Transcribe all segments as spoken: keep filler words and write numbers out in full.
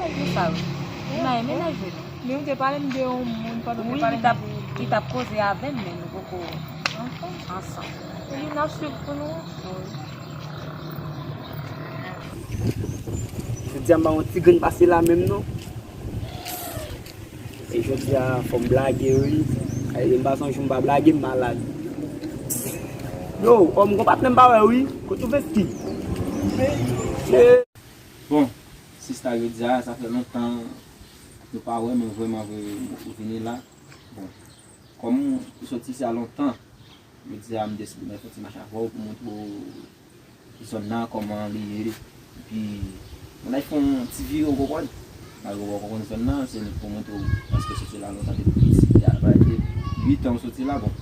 Mennaj ou sa, wi. Li maye mennaj ou, non? Men ou te pale m de yon moun pandan ou te pale m de... Wi, li t ap, li t ap koze avè m, men nou poko ansanm. Ansanm. Epi n ap swiv pou nou. Wi. Jodi a m pa yon ti grenn pase la menm non. E jodi a fò m blage wi. E m pa sonje m pa blage m malad. Yo, òm gon patnè m pa wè wi. Kote ou Veski? Bon, sista, jodi a sa fè lontan nou pa wè, men vrèman vre ou vini la. Bon, kòm ou soti isi a lontan, jodi a m deside mwen fè ti mach avè w pou montre w zòn nan kòman li ye. Epi mwen al fè yon ti vire, ou konprann. Malgre ou poko konn zòn nan, se pou montre w, paske soti la lontan depi piti, a pa de uit an ou soti la, bon.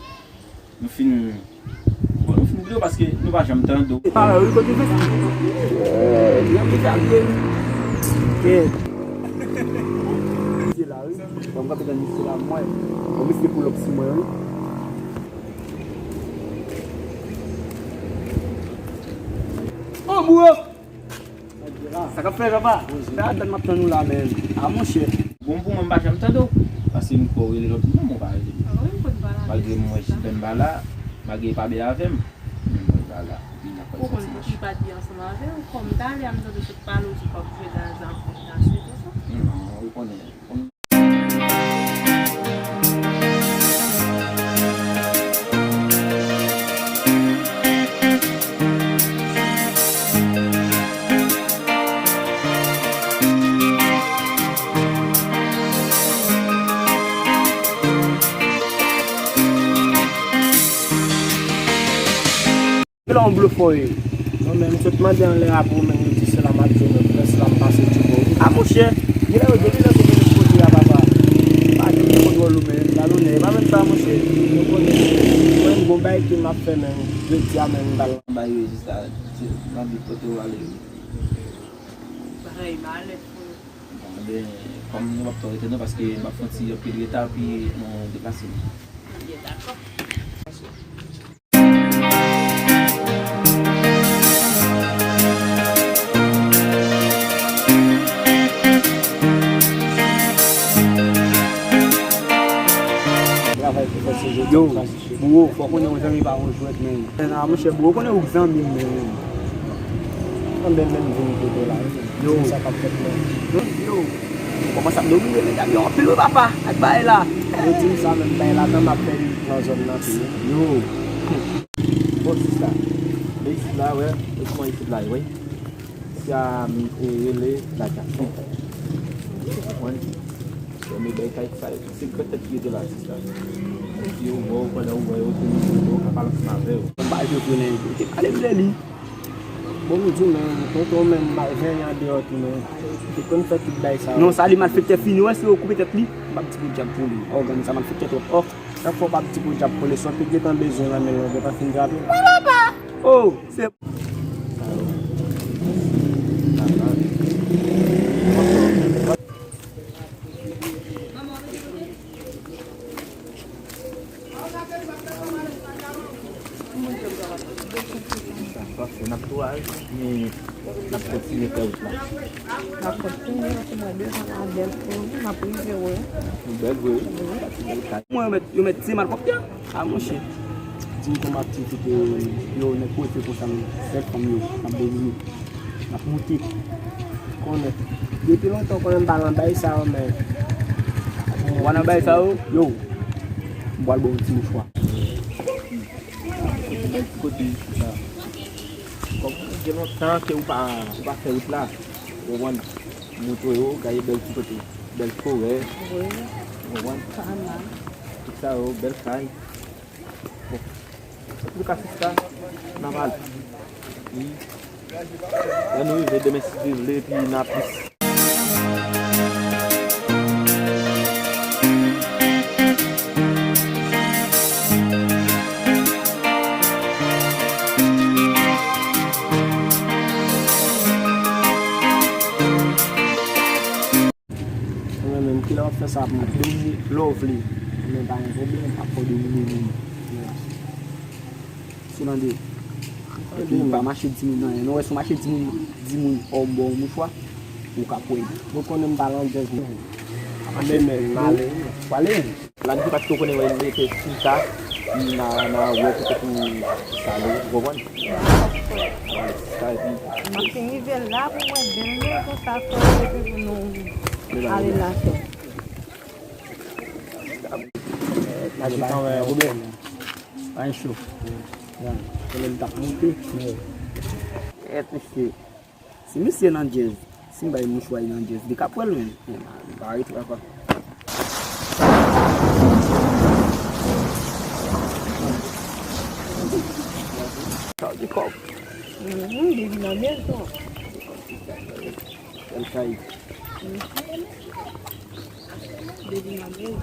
Nou fin, bon, nou fin blo paske nou pa janm tande w. E pa wè wi kote Veski. Nan mizè ap ye wi. Kèt. Misye la wi. Bon, m kanpe tann misye la, mwen. Bon, misye pull up sou mwen wi. Oh, bro! Sa k ap fèt, papa? Sa a tann m ap tann ou la, men. A, monchè. Bon, pou mwen, m pa janm tande w. Paske m kwè w rele lòt moun, men w pa rele m. A, wi, m konn pa la. Malgre m wè Jiben pa la, malgre pa bèl avè m, men mwen pa la. Epi n ap fè ti mach. Ou konn ki pati ansanm avè w? Kòm talè a m tande w sot pale, w di w p ap jwe nan zafè nan site sa? Non, ou konnen. Kilè yon blofè w ye? Non, men m sot mande anlè a pou ou, men yo di se la m ap jwe, men pou lè sila m pase tchouko wi. A, monchè, genlè yo depi lè sou vin kote a, papa. Pa gen kontwòl ou, men, gad onè, e pa menm sa, monchè. Yo konnen, mwen, m gon bagay ke m ap fè, men, jodi a, men, m pral. Bay yo jis la, se nan bi kote w ale. Bagay malèt pou nou. Bon, ben, kòm nou p ap twò rete non, paske m ap fè yon ti anpil reta, epi nou deplase nou. Byen, dakò. Travay pou fè se jodi. Yo, Bro, fò w konnen yon zanmi pa yon jwèt, men. Men, a, monchè, bro, ou konnen ou k zanmi m, men. Anben, men m vin kote w la, wi. Yo. Di m sa k ap fèt, men. Yo, yo. Kòmanse ap domine medam yo anpil, wi, papa, ak bagay la. Yo di m sa, men bagay la, tan m ap fè li nan zòn nan tou, wi. Yo. Bon, sista. Men isit la, wè. E kòman isit la ye, wi? Sa, e, rele la Jackson. Ou konprann? Yo, men bagay sa yo, se gran tèt ki rete la, sista. Si yo wè w, pandan ou wè yo, se yo, yo ka pale ansanm avè w. M pa jwe konnen, yo te pale m de li. Bon, m di w, men, tonton, men, malveyan andeyò tou, men. Li konn fè tout bagay sa yo. Non, sa li malfektè fini, wè, si yo koupe tèt li, m ap di podyab pou li. Ògàn sa malfektè twòp. Ò. Chak fwa w p ap di podyab kole, sa w te gentan bezwen nan men l, ou gentan fin trape l. Wi, papa! Oh, se... N ap tou al, men n ap kontinye fè wout la. N ap kontinye, paske mwen deja la bèl pou nou, n ap rive wè. Bèl vre, wi. Wi. Mwen, yo mèt, yo mèt di malpwòpte a. A, monchè. Di m kòman aktivite yo, nèg poze konsa, men sèl fanm yo, n ap domine, n ap moute. Konnen. Depi lontan, konnen m pa nan bay sa yo, men. Ou pa nan bay sa yo? Yo. M pral ba w yon ti mouchwa. Yon bèl ti kote isit la. Kòm gen lontan ke ou pa, ou pa fè wout la, ou konprann, montre yo, gade bèl ti kote, bèl forè, wi, ou konprann, kanal, tout sa yo, bèl kay. Bon, antouka, sista, n ap ale. Wi. Lè nou rive demen, si Dye vle, epi n a plis. Mwen menm, kilè w ap fè sa pou mwen? Domine lè w vle. Men pa gen pwoblèm, ap fè w domine menm. Yes. Sou tande. Epi pa mache di moun anyen. Nou wè si w mache di moun, di moun, ò, m ba w yon mouchwa. Ou ka kwè. Mwen konnen m pa landjèz non. Anben men, m ale. Ou ale? Landjèz pa t konnen wè l rete sou sa. N a, n a wè kote pou sale, ou konprann? Sa epi. M ap fin rive la pou mwen bèl mezon sa fè epi pou nou ale lakay. Mwen pa gen cho. Kòlè m t ap monte. Kèt mesye. Si misye nan djèz, si m bay mouchwa li nan djèz, li ka pran l menm. Men, li pa rete ankò. Sa di kòb. Mhm, depi nan mezon. Bèl kay. Mhm. Depi nan mezon.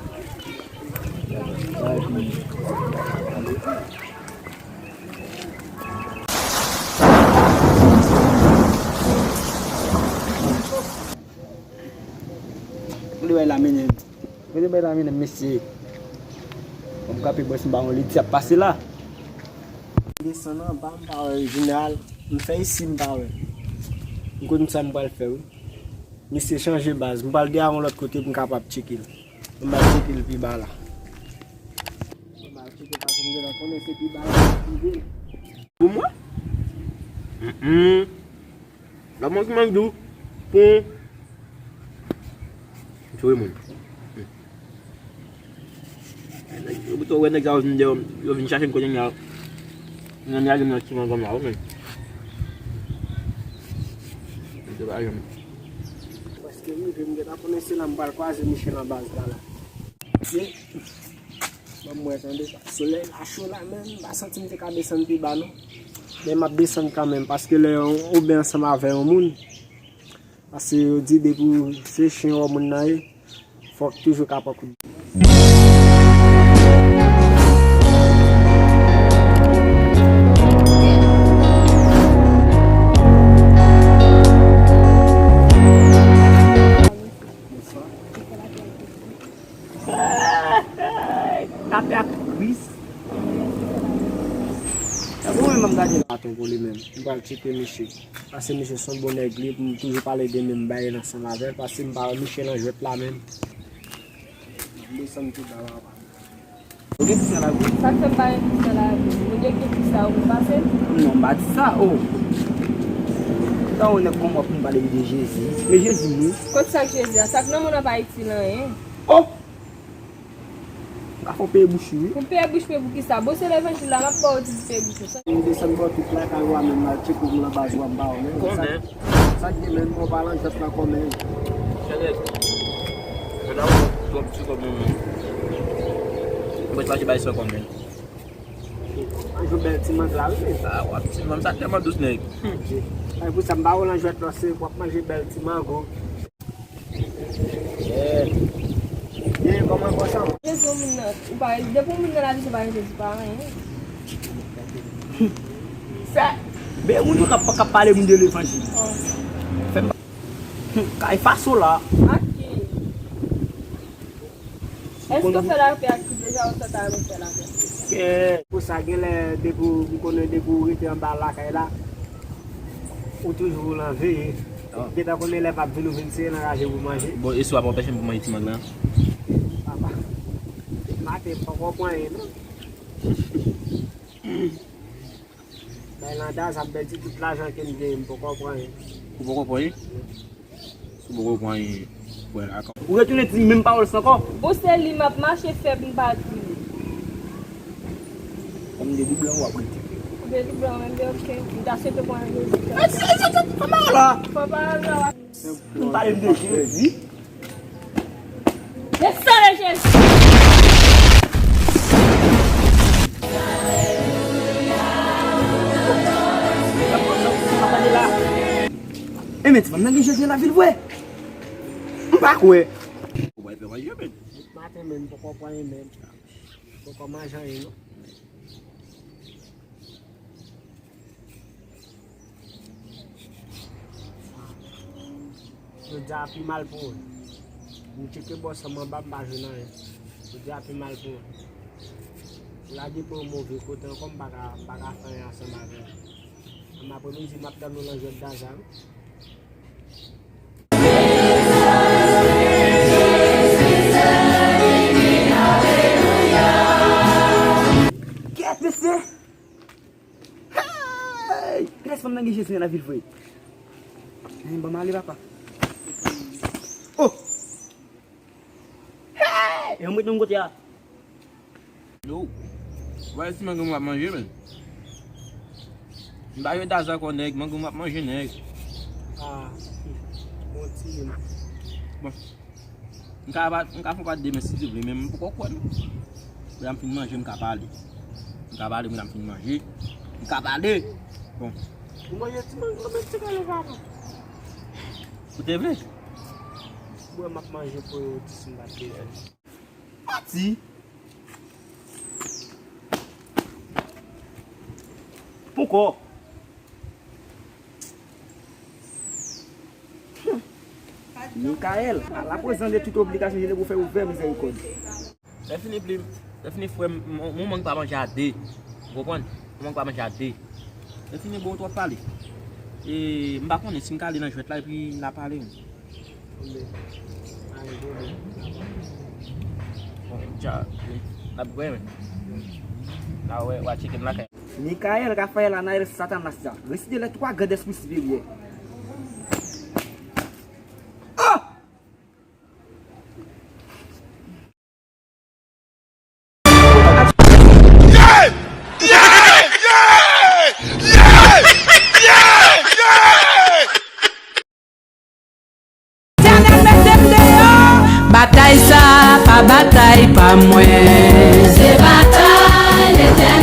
Kote bay la mennen m? Kote bay la mennen m, mesye? Bon, m kanpe bwè si m pa wè lè ti ap pase la. M desann anba, m pa wè jeneral. M fè isi, m pa wè. M konn sa m pral fè, wi. Misye chanje baz. M pral deja yon lòt kote pou m kapab tcheke l. M pral tcheke l pi ba la. M pral tcheke paske m gentan konnen se pi ba la m ap rive. Pou mwen? Mm-mm. Lòt moun ki mank di w, pou. Joure moun. Ou tou wè nèg sa yo vin dèyè w, yo vin chache m kote m ye a. Nan mi a gen yon ti manzanm la, wi, men. Misye pa janm. Paske m rive, m gentan konnen se la m pral kwaze misye nan baz la la. Se, ban m wè tande. Solèy la cho la, men m pa santi m te ka desann pi ba, non. Men m ap desann kanmenm, paske lè yon, ou byen ansanm avè yon moun, paske yo di depi w se chen wè moun nan ye, fòk toujou ka pran kout. Tape ak Kris. Tankou mwen menm m gade la. Baton pou li menm. M pral tcheke misye. Paske misye se yon bon nèg li, pou m toujou pale de men m bay ansanm avè l, paske m pa wè misye nan jwèt la menm. M desann tou ba la. Ou gen pis nan lavi? Sa k fè m pa gen pis nan lavi? Moun yo gen pis la, ou konn pase? Non, m pa di sa, oh. Tan ou nèg kòman pou m pale de Jezi? Men Jezi nou. Kot sa k Jezi a? Sa k nan mond nan pa itil anyen. Oh! M ka fè w peye bouch ou, wi. Pou peye bouch mwen pou kisa? Bon, se levanjil la, m ap ba w di pou peye bouch ou. M desann bò tout lakay ou a menm, m al tcheke w nan baz ou a, m ba w, men. Konnen. Sa k gen menm, ou pa nan jwèt la kòman? Kèlè. Jwèt la ou twòp ti kòb mwen menm. Mwen pa bay san kòb menm. An jwe bèl ti mang la, wi, men. Ah, w ap ti mang, sa tèlman dous, nèg. Ay, pou sa, m ba w nan jwèt la, se w ap manje bèl ti mango. Yeah. Yeah, kòman, kòman sa? Jezi, yon moun nan, ou pa, depi yon moun nan lavi, se pa Jezi, pa anyen. Sa, men moun yo k ap, k ap pale moun de levanjil. Oh. Fè m pa. Kay faso la. Ak ki? Èske w fè lapè ak Kris deja, ou sot al fè lapè? Kè. Pou sa, genlè, depi w, m konnen depi w rete anba lakay la, ou toujou nan veye. Ah. Gentan konnen lè p ap vin, ou vin sere nan raje pou manje. Bon, e si w ap anpeche m pou manje ti mang lan? Papa, maten, m poko pran anyen, non. Bay Landa, sa m pèdi tout lajan ke m genyen, m poko pran anyen. Ou poko pran anyen? Si w poko pran anyen, wè la. Ou retounen di menm pawòl sa ankò? Bon, se li m ap mache fè pou m pa di li. Kòm m te di blan, w ap rete. Ou te di blan, men, ok. M ta swete pran anyen. Fè pawòl la. Fè pawòl la. M pale m de Jezi. Le sang de Jésus. E men, ti fanm nan gen Jezi nan lavil vre. M pa kwè. Ou pa fè manje, men. Maten, men, m poko pran anyen, men. Poko manje anyen, non. Jodi a pi mal pou ou. M tcheke bò sa m anba, m pa jwenn anyen. Jodi a pi mal pou ou. Ou lage pye w move kote ankò, m pa ka, m pa ka fè anyen ansanm avè w. Ann apremidi, m ap tann ou nan jwèt daza, wi. Fanm nan gen Jezi nan lavil vre. Hey, ban m ale, papa. Oh! Hey! E yon mwen nan kote a. Yo, wè si mango m ap manje, men. M pa jwe daz ankò, nèg. Mango m ap manje, nèg. Ah, bon, ti. Bon. M ka pa, m ka fè pa demen si Dye vle, men m poko kwè, non. Lè m fin manje, m ka pale. M ka pale, lè m fin manje. M ka pale. Bon. Ou manje ti mango, men ti kale, papa. Ou te vle? Bwè, m ap manje pou yo, ti si m pa te. Pati. Poko. Mikaèl, a la prezan de tout obligasyon, je ne vous fais ouvert miséricorde. Lè fini plim, lè fini frè m, yon, yon mank pa manje a de. Ou konprann? Yon mank pa manje a de. Lè fini bon, twòp pale. E, m pa konnen si m ka ale nan jwèt la epi n a pale. Bon, tcha, n ap wè, men. N a wè, w a tcheke m lakay. Mikaèl, Rafaèl, Anaèl, Satanas la. Resite les trois grands esprits supérieurs. Etènèl mete m deyò. Batay sa pa batay pa mwen. Se batay Letènèl.